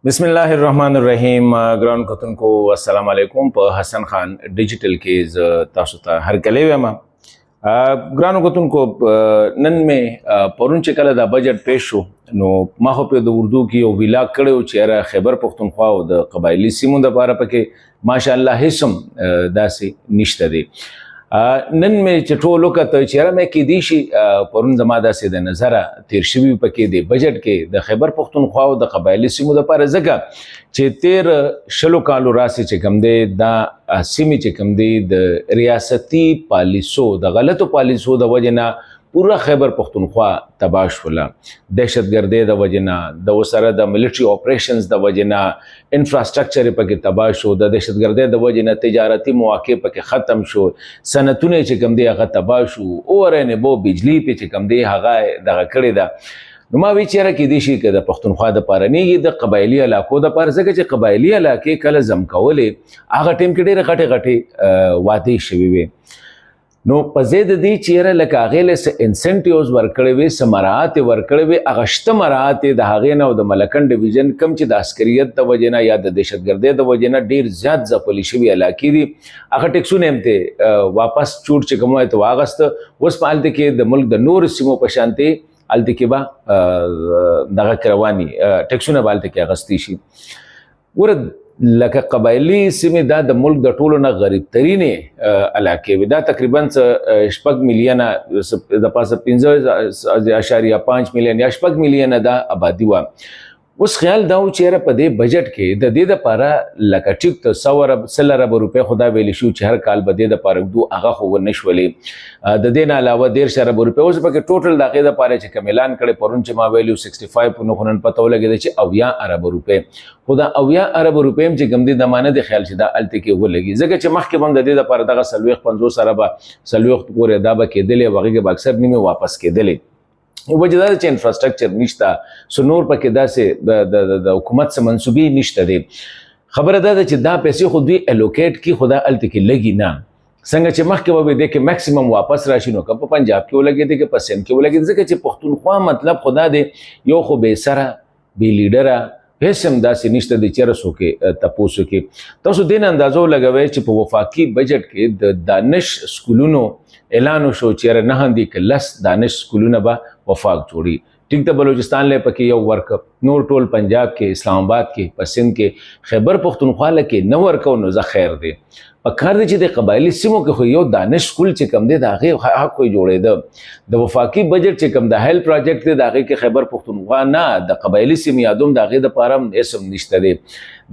بسم الله الرحمن الرحیم. ګران کتونکو، السلام علیکم. په حسن خان ډیجیټل کې زه تاسو ته هرکلی وایم. ګرانو کتونکو، نن مې پرون چې کله دا بجټ پیش شو، نو ما خو په د اردو کې یو ویلاګ کړی و چې یاره خیبر پښتونخوا او د قبایلی سیمو دپاره پکې ماشاءالله هېڅ هم داسې نشته دی. نن مې چې ټول وکتل چې یاره مې کېدی شي پرون زما داسې د نظره تېر شوي پکې دی بجټ کې د خیبر پښتونخوا او د قبایلي سیمو دپاره، ځکه چې تېر 20 کالو راسې چې کوم دی دا سیمې چې کوم دی د ریاستي پالیسو، د غلطو پالیسو د وجې نه پوره خیبر پښتونخوا تباه شوله. دهشتګردۍ د وجې نه، د وسره د ملټري اپریشنز د وجې نه انفراسټرکچر پکې تباه شو، د دهشتګردۍ د وجې نه تجارتي مواقع پکې ختم شو، صنعتونه چې کوم دی هغه تباه شو، اور نه بو بجلی په چې کوم دی هغه دغه کړی ده. نو ما وی چیرې کې دي شي که د پښتونخوا د پاره نه، د قبایلی علاقو د پاره، ځکه چې قبایلی علاقې کله ضم کولې، هغه ټیم کې ډېرې غټې غټې وعدې شوې وې. نو په ځای د دې چې یاره لکه هغې له څه انسنټیوز ورکړی وي، څه مراعات یې ورکړی وي، هغه شته مراعات یې د هغې نه او د ملکن ډویژن کم چې د عسکریت د وجې نه یا د دهشتګردۍ د وجې نه ډېر زیات ځپلي شوي علاقې دي، هغه ټیکسونه هم ته واپس چوټ چې کوم ته واغسته. اوس په هلته کې د ملک د نورو سیمو په شانتې هلته کې به دغه رواني ټیکسونه به هلته کې اخیستی شي. ګوره، لکه قبایلی سیمې دا د ملک د ټولو نه غریب ترینې علاقې وي. دا تقریبا 6 میلیونه د پاسه 5.5 میلیون یا 6 میلیونه دا آبادي وه. اوس خیال دا و چې یاره په دې بجټ کې د دې دپاره لکه ټیک ته 100 ارب، 100 ارب روپۍ خو دا ویلی شو چې هر کال به دې دپاره ږدو، هغه خو ونه شولې. د دې نه علاوه 30 ارب روپۍ اوس پکې ټوټل د هغې دپاره چې کوم اعلان کړی پرون چې ما ویلي 65، نو خو نن پته ولګېده چې 70 ارب روپۍ. خو دا 70 ارب روپۍ هم چې کوم دي، د مانه د خیال چې دا هلته کې ولګي، ځکه چې مخکې به هم د دې دپاره دغه 40، 50 اربه، 40 پورې دا به کېدلې او هغې کې به اکثر نیمې واپس کېدلې. وجه دا ده چې انفراسټرکچر نشته، سو نور پکې داسې د حکومت څه منصوبې نشته دی. خبره دا ده چې دا پیسې خو دوی الوکیټ کی، خو دا هلته کې لګي نه. څنګه چې مخکې به دې کې میکسیمم واپس راشي، نو که په پنجاب کې ولګېدې، که په سند کې ولګېدې، ځکه چې پښتونخوا مطلب خدا دی یو خو بې سره، بې لیډره، هیڅ هم داسې نشته د چېرې څوک تپوس وکړي. تاسو دې نه اندازه ولګوئ چې په وفاقي بجټ کې د دانش سکولونو اعلان وشو چې یاره نه دي که 10 دانش سکولونه به وفاق جوړي. ټیک ته بلوچستان له پکې یو ورک، نور ټول پنجاب کې، اسلام آباد کې، په سند کې، خیبر پښتونخوا لکه نه ورکو. نو زه خیر دی، په کار دی چې د قبایلی سیمو کې خو یو دانش سکول چې کم دی، د هغې حق خو جوړېده. د وفاقي بجټ چې کم د هیل پروجیکټ دی، د هغې کې خیبر پښتونخوا نه، د قبایلی سیمې یادوم، د هغې دپاره هم هېڅ هم نشته دی.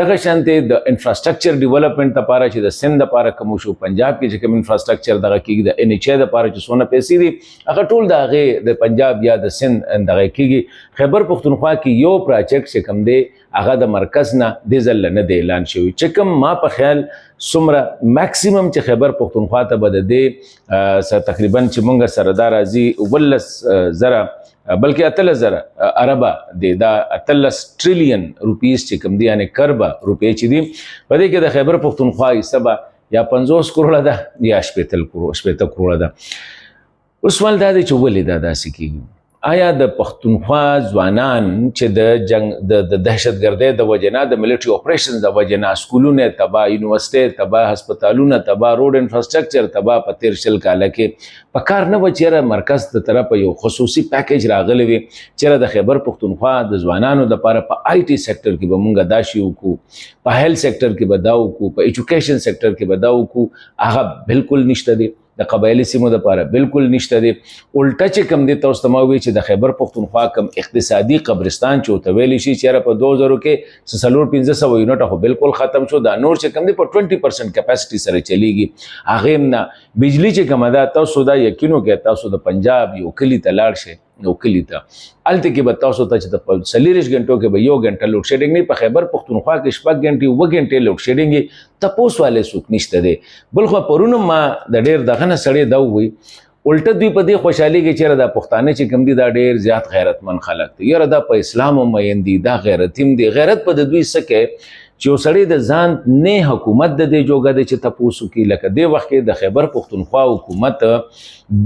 دغه شانتې د انفراسټرکچر ډیولپمنټ لپاره چې د سند لپاره کوم شو، پنجاب کې چې کوم انفراسټرکچر دغه کېږي، د ان ایچ ای لپاره چې څونه پیسې دي، هغه ټول د هغې د پنجاب یا د سند دغه کېږي. خیبر پښتونخوا کې یو پروجیکټ چې کوم دی، هغه د مرکز نه د ځل نه دی اعلان شوی. چې کوم ما په خیال څومره میکسیمم چې خیبر پښتونخوا ته به د دې تقریبا چې مونږ سره دا راځي 17,000، بلکې 18,000 اربه دی، دا 18 ټریلیون روپیز چې کوم دی، یعنی کربه روپۍ چې دي، په دې کې د خیبر پښتونخوا حصه به یا 50 کروڑه ده یا 60 کروڑ، 60 کروڑه ده. اوس سوال دا دی چې ولې دا داسې کېږي؟ آیا د پښتونخوا ځوانان چې د جنگ، د دهشتګردۍ د وجې نه، د ملټري اپریشن د وجې نه سکولونه تباه، یونیورسټۍ تباه، هسپتالونه تباه، روډ انفراسټرکچر تباه، په تیر 20 کاله کې په کار نه و چیرې مرکز د طرفه یو خصوصي پیکیج راغلی وي چیرې د خیبر پښتونخوا د ځوانانو لپاره په آی ټي سیکټر کې به مونږ دا شی وکړو، په هیلث سیکټر کې به دا وکړو، په ایجوکیشن سیکټر کې به دا وکړو؟ هغه بالکل نشته دی. د قبایلی سیمو لپاره بالکل نشته دی. الټه چې کم دی، تاسو ته ما وی چې د خیبر پښتونخوا کم اقتصادي قبرستان چې ورته ویلی شي، چې په 2000 کې 4500 یونټ خو بالکل ختم شو، دا نور چې کم دی په 20% کیپاسټي سره چلیږي، هغه هم نه. بجلی چې کومه ده، تاسو دا یقین وکړئ، تاسو د پنجاب یو کلی ته لاړ شئ، یو کلی ته، هلته کې به تاسو ته چې د 24 غنټو کې به یو غنټه لوډ شیډینګ نه. په خیبر پښتونخوا کې 6 غنټې، 7 غنټې لوډ شیډینګ، تپوس والے څوک نشته دی. بل خو پرون ما د ډېر دغه نه سړی دا ووی، الټه دوی په دې خوشحالي کې چیرې دا پښتانه چې کم دي، دا ډېر زیات غیرتمن خلک دي، یاره دا په اسلام هم مین دي، دا غیرتیم دي. غیرت په د دوی څه کې چې یو سړی د ځان نه حکومت د دې جوګه دی چې تپوس وکړي. لکه دې وخت کې د خیبر پښتونخوا حکومت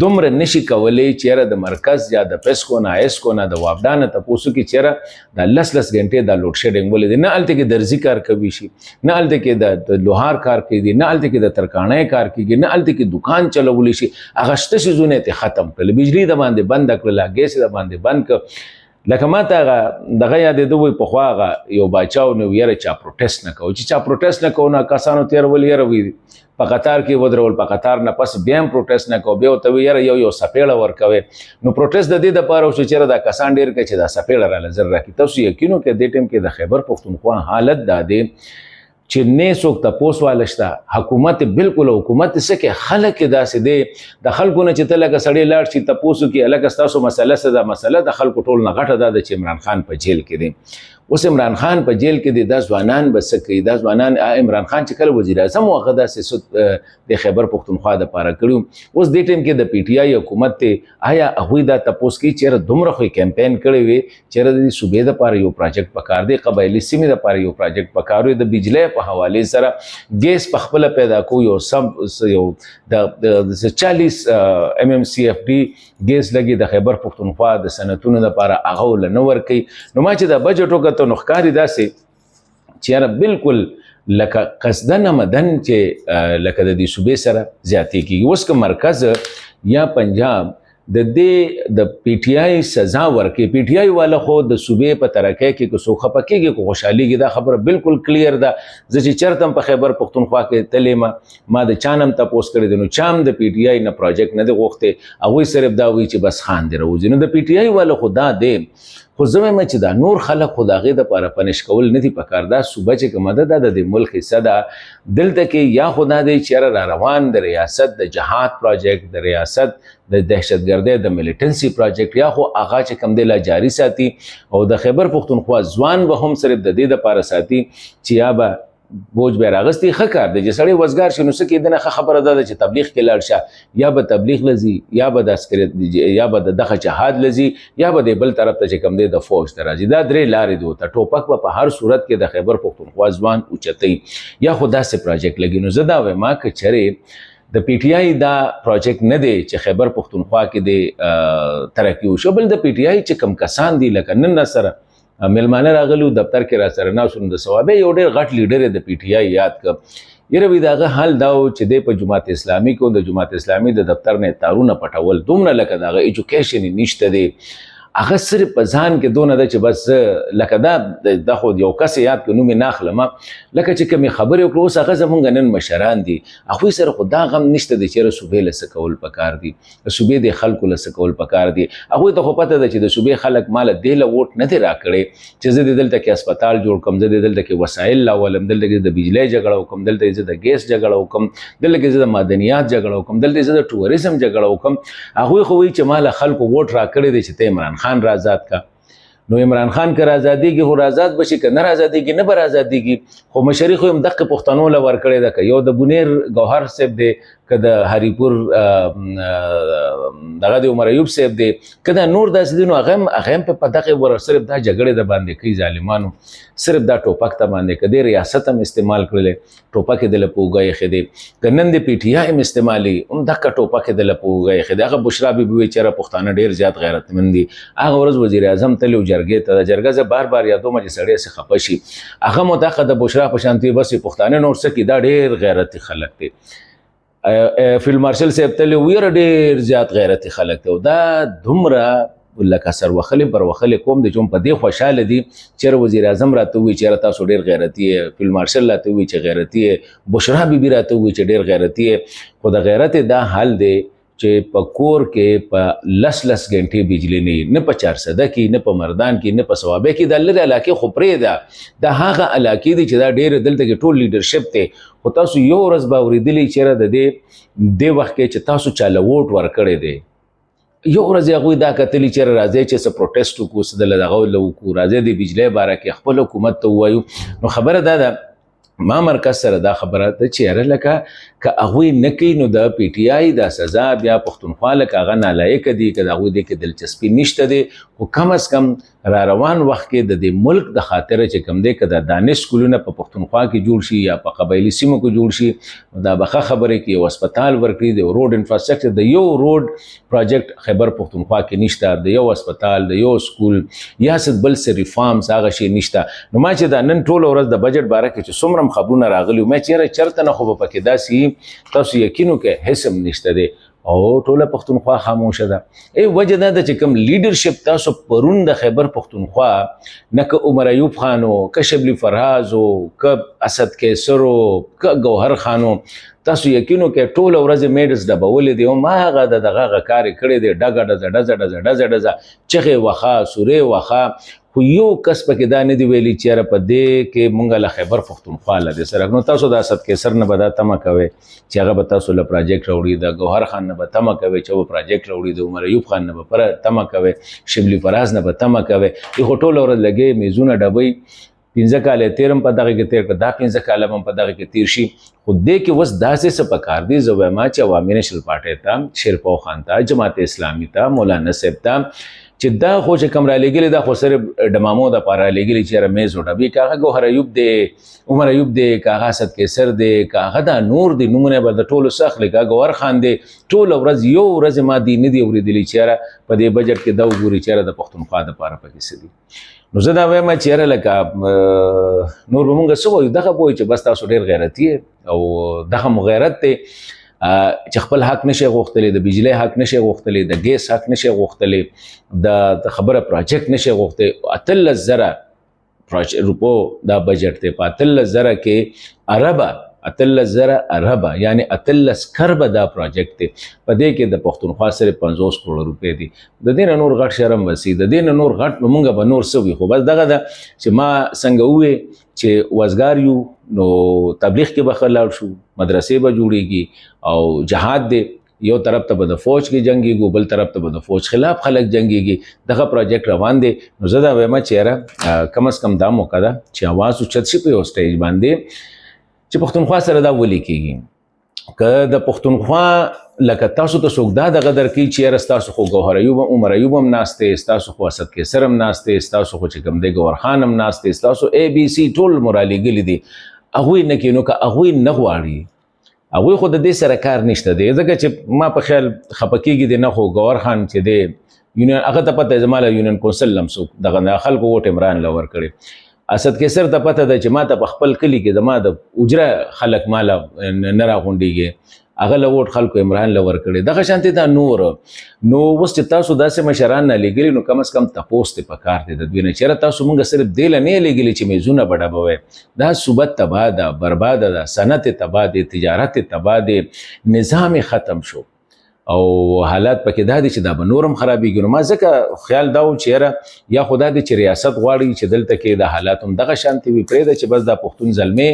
دومره نشي کولی چې یاره د مرکز یا د پیسکو نه، ایسکو نه، د واپډا نه تپوس وکړي چې یاره دا لس لس ګنټې دا لوډ شیډینګ ولې دی. نه هلته کې درزي کار کوي شي، نه هلته کې د لوهار کار کوي، نه هلته کې د ترکاڼۍ کار کیږي، نه هلته کې دکان چلولی شي. هغه شته څیزونه یې ختم کړل، بجلي د باندې بنده کړله، ګیس یې د باندې بند کړ. لکه ما ته هغه دغه یادېده، وایي پخوا هغه یو باچا و، نو یاره چا پروټیسټ نه کوو، چې چا پروټیسټ نه کوو نو کسانو تېر ول، یاره وایي په قطار کې ودرول، په قطار نه پس بیا هم پروټیسټ نه کوو، بیا ورته وایي یاره یو یو څپېړه ورکوي. نو پروټیسټ د دې دپاره وشو چې یاره دا کسان ډېر کړي چې دا څپېړه راله زر راکړي. تاسو یقین وکړئ دې ټایم کې د خیبر پښتونخوا حالت دا دی چې نه څوک تپوس واله شته، حکومت بالکل حکومت څه کې خلک داسې دی د خلکو نه چې ته لکه سړی لاړ شي تپوس وکړي هلکه ستاسو مسله څه ده، مسله د خلکو ټول نه غټه دا ده چې عمران خان په جیل کې دی. اوس عمران خان په جیل کې دی، دا ځوانان به څه کوي؟ دا ځوانان عمران خان چې کله وزیر اعظم و هغه داسې څه د خیبر پښتونخوا دپاره کړي. اوس دې ټایم کې د پي ټي آی حکومت دی، آیا هغوی دا تپوس کوي چې یاره دومره خو یې کمپین کړی وي چې یاره د دې صوبې دپاره یو پروجیکټ پکار دی، قبایلي سیمې دپاره یو پروجیکټ پکار وي، د بجلۍ په حوالې سره ګیس په خپله پیدا کوو، یو سم یو د 40 ایم ایم سی اف ډي ګیس لګي د خیبر پښتونخوا د صنعتونو دپاره هغه له نه ورکوي. نو ما چې دا بجټ وکتو نو ښکاري داسې چې یاره بالکل لکه قصدن مدن چې لکه د دې صوبې سره زیاتې کېږي. اوس که مرکز یا پنجاب د دې د پی ټی آی سزا ورکړي، پی ټی آی والا خو د صوبې په ترقۍ کې که څوک خفه کېږي که خوشحالېږي، دا خبره بالکل کلیر ده. زه چې چېرته هم په خیبر پښتونخوا کې تللی یم، ما د چا نه هم تپوس کړی دی، نو چا هم د پی ټی آی نه پروجیکټ نه دی غوښتی، هغوی صرف دا وایي چې بس خان دې راوځي. نو د پی ټی آی والا خو دا دی، خو زه وایم چې دا نور خلک خو د هغې دپاره پنش کول نه دي پکار. دا صوبه چې کومه ده دا د دې ملک حصه ده. دلته کې یا خو دا دی چې یاره را روان د ریاست د جهاد پروجیکټ، د ریاست د دهشتګردۍ د میلیټنسي پروجیکټ، یا خو هغه چې کوم دی لا جاري ساتي، او د خیبر پښتونخوا ځوان به هم صرف د دې دپاره ساتي چې یا به بوج به راغستی. ښه کار دی چې سړی وزګار شي نو څه کېدنه، ښه خبره ده چې تبلیغ کې لاړ شه، یا به تبلیغ لځي، یا به د عسکریت، یا به د دغه جهاد لځي، یا به د بل طرف ته چې کوم دی د فوج ته راځي. دا درې لارې دي ورته. ټوپک به په هر صورت کې د خیبر پښتونخوا ځوان اوچتوي، یا خو داسې پروجیکټ لګي. نو زه دا وایم که چېرې د پی ټی آی دا پروجیکټ نه دی چې خیبر پښتونخوا کې دی ترقي وشو، بل د پی ټی آی چې کوم کسان دي لکه نن را سره میلمانه راغلي دفتر کې را سره ناست وو، د صوابۍ یو ډېر غټ لیډر یې د پی ټی آی یاد کړ. یاره وایي د هغه حال دا و چې دی په جماعت اسلامي کې د جماعت اسلامي د دفتر نه یې تارونه پټول، دومره لکه د هغه ایجوکیشن یې نشته دی، هغه صرف په ځان کې دونه ده چې بس لکه دا دا خو یو کس یاد کړ، نوم یې نه اخلم، لکه چې کومې خبرې وکړو. اوس هغه زمونږ نن مشران دي، هغوی سره خو دا غم نشته دی چې یاره صوبې له څه کول پکار دي، د صوبې د خلکو له څه کول پکار دي. هغوی ته خو پته ده چې د صوبې خلک ما له دې له ووټ نه دی راکړی چې زه دې دلته کې هسپتال جوړ کړم، زه دې دلته کې وسایل راولم، دلته کې د بجلۍ جګړه وکړم، دلته کې زه د ګیس جګړه وکړم، دلته کې زه د معدنیات جګړه وکړم، دلته زه د ټوریزم جګړه وکړم. هغوی خو وایي چې ما له خلکو ووټ راکړی دی چې ته عمران خان را آزاد کا. نو عمران خان که را آزادېږي خو را آزاد به شي، که نه را آزادېږي نه به را آزادېږي. خو مشري خو یې هم دقې پښتنو له ورکړې ده، که یو د بونیر ګوهر صاحب دی، که د هریپور دغه د عمر ایوب صاحب دی، که دا نور داسې دي، نو هغه هم په دغې ور صرف دا جګړې د باندې کوي ظالمانو، صرف دا ټوپک ته باندې که دې ریاست هم استعمال کړلی، ټوپک یې د له په اوږه ایښی دی، که نن د پي ټي آی هم استعمالي هم دغه ټوپک یې د له په اوږه ایښی دی. هغه بشرا بي بي وایي چې یاره پښتانه ډېر زیات غیرتمند دي. هغه ورځ وزیر اعظم تللی و جرګې ته، دا جرګه زه بار بار یادوم چې سړی هسې خفه شي. هغه متعهد د بشرا په شانتي بس پښتانه نور څه کړي، دا ډېر غیرتي خلک دي. فیلډ مارشل صاحب تللی و، یاره ډېر زیات غیرتي خلک دي. او دا دومره لکه سروخلې پروخلې قوم دی چې هم په دې خوشحاله دي چې یاره وزیر اعظم راته ووایي چې یاره تاسو ډېر غیرتي یې، فیلډ مارشل راته ووایي چې غیرتي یې، بشرا بي بي راته ووایي چې ډېر غیرتي یې. خو د غیرت دا حال دی چې په کور کې په لس لس ګنټې بجلی نه وي، نه په چارسده کې، نه په مردان کې، نه په صوابۍ کې. دا لرې علاقې خو پرېږده، دا هغه علاقې دي چې دا ډېر دلته کې ټول لیډرشپ دی. خو تاسو یو ورځ به اورېدلي چې یاره د دې وخت کې چې تاسو چاله ووټ ورکړی دی، یو ورځ هغوی دا کتلي چې یاره راځئ چې څه پروټیسټ وکړو، څه د دغه له وکړو، راځئ د بجلۍ باره کې خپل حکومت ته ووایو. نو خبره دا ده ما مرکز سره دا خبره ده چې یاره لکه که هغوی نه کوي نو د پي ټي آی دا سزا بیا پښتونخوا لکه هغه نالایقه دي، که د هغوی دې کې دلچسپي نشته دی، خو کم از کم را روان وخت کې د دې ملک د خاطره چې کم دی، که د دانش سکولونه په پښتونخوا کې جوړ شي یا په قبایلي سیمو کې جوړ شي، نو دا به ښه خبره کې یو هسپتال ورکړي، د روډ انفراسټرکچر، د یو روډ پروجیکټ خیبر پښتونخوا کې نشته، د یو هسپتال، د یو سکول یا څه بل څه ریفارمز هغه شی نشته. نو ما چې دا نن ټوله ورځ د بجټ باره کې چې څومره هم خبرونه راغلي وو، ما چې یاره چېرته نه خو به پکې داسې تاسو یقین وکړئ هېڅ هم نشته دی، او ټوله پښتونخوا خاموشه ده. ای وجه دا ده چې کوم لیډرشپ تاسو پرون د خیبر پښتونخوا نه، که عمر ایوب خان و، که شبلی فراز و، که اسد قیصر و، که ګوهر خان و، تاسو یقین وکړئ ټوله ورځ یې میډز ډبولې دي او ما هغه د دغه هغه کار یې کړی دی، ډګه ډزه ډزه ډزه ډزه ډزه، چغې وخه، سورې وخه، خو یو کس پکې دا نه دی ویلي چې یاره په دې کې مونږ له خیبر پښتونخوا له دې سره. نو تاسو د اسد قیصر نه به دا تمه کوئ چې هغه به تاسو له پروجیکټ راوړي، د ګوهر خان نه به تمه کوئ چې به پروجیکټ راوړي، د عمر ایوب خان نه به پر تمه کوئ، شبلی فراز نه به تمه کوئ. خو ټوله ورځ لګې میزونه ډبوي، 5 کاله یې تېر هم په دغه کې تېر کړه، دا 5 کاله به هم په دغه کې تېر شي. خو دې کې اوس داسې څه پکار دي، زه وایم چې عوامي نېشنل پارټۍ ته، شیرپاو خان ته، جماعت اسلامي ته، مولانا صاحب ته، چې دا خو چې کوم رالیږلي دا خو صرف ډمامو دپاره رالیږلي چې یاره میز وډبي، که هغه ګوهر ایوب دی، عمر ایوب دی، که هغه اسد قیصر دی، که هغه دا نور دی، نومونه به د ټولو څه اخلي، که ګوهر خان دی، ټوله ورځ یو ورځ ما دی نه دی اورېدلي چې یاره په دې بجټ کې دا وګوري چې یاره د پښتونخوا دپاره پکې څه دي. نو زه دا وایم چې یاره لکه نور به مونږ څه وایو، دغه پوه چې بس تاسو ډېر غیرتي او دغه مو غیرت دی چې خپل حق نشي غوښتلی، د بجلی حق نشي غوښتلی، د ګیس حق نشي غوښتلی، د خبره پروجیکټ نشي غوښتلی. 18,000 روپو دا بجټ دی، په 18,000 کې اربه، 18,000 اربه یعنی 18 کربه دا پروجیکټ دی. په دې کې د پښتونخوا صرف 50 کروڑ روپۍ دي. د دې نه نور غټ شرم وسی، د دې نه نور غټ مونږ به نور څه وي. خو بس دغه ده چې ما څنګه ووې چې وزګار یو نو تبلیغ کې به ښه لاړ شو، مدرسې به جوړیږي او جهاد دی، یو طرف ته به د فوج کې جنګیږو، بل طرف ته به د فوج خلاف خلک جنګیږي. دغه پروجیکټ روان دی. نو زه دا وایم چې یاره کم از کم دا موقع ده چې اواز اوچت شي په یو سټیج باندې چې پښتونخوا سره دا ولي کېږي. که د پښتونخوا لکه تاسو ته څوک دا دغه درکوي چې یاره ستاسو خو ګوهر ایوب عمر ایوب هم ناست دی، ستاسو خو اسد قیصر هم ناست دی، ستاسو خو چې کوم دی ګوهر خان هم ناست دی، ستاسو ای بي سي ټول مو رالیږلي دي، هغوی نه کوي. نو که هغوی نه غواړي، هغوی خو د دې سره کار نشته دی، ځکه چې ما په خیال خفه کېږي دی نه. خو ګوهر خان چې دی یونین هغه ته پته زما له یونین کونسل لم څوک دغه نه خلکو ووټ عمران له ورکړی. اسد قیصر ته پته ده چې ما ته په خپل کلي کې زما د اجره خلک ما له نه راغونډېږي، هغه له ووټ خلکو عمران له ورکړی. دغه شانتې دا نور. نو اوس چې تاسو داسې مشران نه لېږلي نو کم از کم تپوس دې پکار دی د دوی نه چې یاره تاسو مونږ صرف دې له نه لېږلي چې میزونه به ډبوئ. دا صوبه تباه ده، برباده ده، صنعت یې تباه دی، تجارت یې تباه دی، نظام یې ختم شو او حالات پکې دا دي چې دا به نور هم خرابېږي. نو ما ځکه خیال دا و چې یاره یا خو دا دی چې ریاست غواړي چې دلته کې د حالات هم دغه شانتې وي، پرېږده چې بس دا پښتون زلمی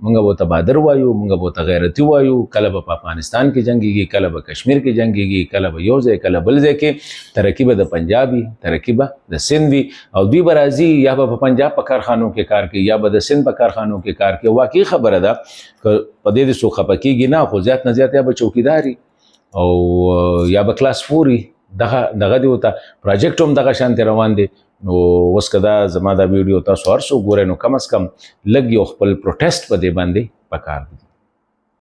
مونږ به ورته بادر وایو، مونږ به ورته غیرتي وایو، کله به په افغانستان کې جنګېږي، کله به کشمیر کې جنګېږي، کله به یو ځای کله بل ځای کې، ترقي به د پنجاب وي، ترقي به د سند وي، او دوی به راځي یا به په پنجاب په کارخانو کې کار کوي یا به د سند په کارخانو کې کار کوي. واقعي خبره ده که په دې دې څوک خفه کېږي نه، خو زیات نه زیات یا به چوکیداري او یا به کلاس فوري، دغه دی ورته پروجیکټ هم دغه شانتې روان دی. نو اوس که دا زما دا ویډیو تاسو هر څوک ګورئ نو کم از کم لږ یو خپل پروټیسټ په دې باندې پکار دی.